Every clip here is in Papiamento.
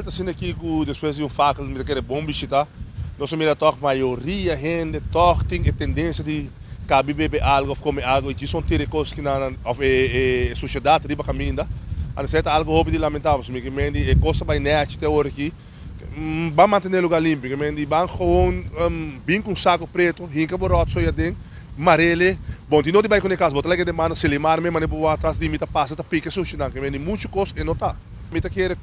Asina aki ku despues di un fakel mi ta kere bon bishita, nos a mira tòg mayoria hende tòg tin e tendensia di kabi bebe algu òf kome algu i djis un tira e kos kinan òf e sushedat riba kaminda. Anto ta algu hopi di lamentá pasobra mi ke men di e kos ta bai nèchi te ora aki. Ban mantené e lugá limpi, ke men di ban gewoon bin ku un saku pretu, hinka bo ròtsoy aden, mar'el. Bon tin no di bai kuné kas, bo ta laga den banda Selimar mes manera bo wak tras di mi ta pasa ta pika e sushinan, ke men di muchu kos e no ta. Mi ta kere.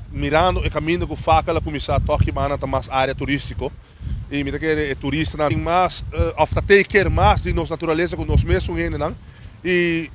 Mirando e kaminda ku Fakel a kuminsá tòg Jimana ta mas área turístiko i mi ta kere e turistanan tin mas òf ta take care mas di nos naturalesa ku nos mesun hendenan i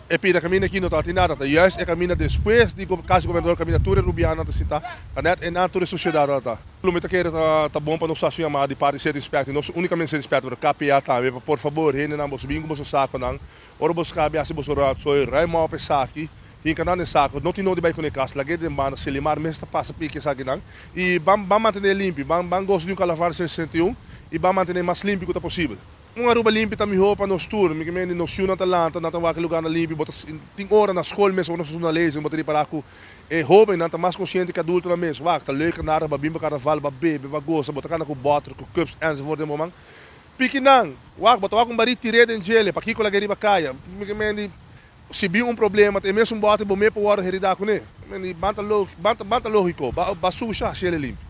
e pida kaminda aki no ta tin nada ta juist e kaminda despues di kasi gobernador kaminda tur e rubianonan ta sintá ta nèt einan tur e susiedatnan ta. Lo mi ta kere ta bon pa nos hasi un yamada di parti City Inspector no únikamente City Inspector pero KPA tambe pa por fabor hendenan boso bin ku boso sakonan ora boso kabi hasi boso ròtzooi ruim òp esaki. Hinka nan den sako, no tin nodi bai ku ne kas, lag'é den banda, Selimar mes ta pasa piki esakinan, i ban ban mantené limpi, ban ban gosa di un Carnaval 61 i ban mantené mas limpi ku ta posibel. Un Aruba limpi ta mihó pa nos tur, mi ke mende nos yunan ta lanta, nan ta wak e lugarnan limpi, bo ta tin ora na skol mes ora nos ta duna lezing bo ta ripará ku e hóbennan ta mas konsiente ku adultonan mes, wak ta leuk en aardig, ba bin pa Carnaval, ba bebe, ba gosa, bo ta kana ku bòter, ku cups enzovoort den bo man. Piki nan, wak bo ta wak un barí tir'é den djele, pakiko lag'é riba kaya, mi ke mende. Si bin un problema ta e mesun bòter bo me por wòrdu heridá kuné. Banta lógiko, ba susha hasi el e limpi.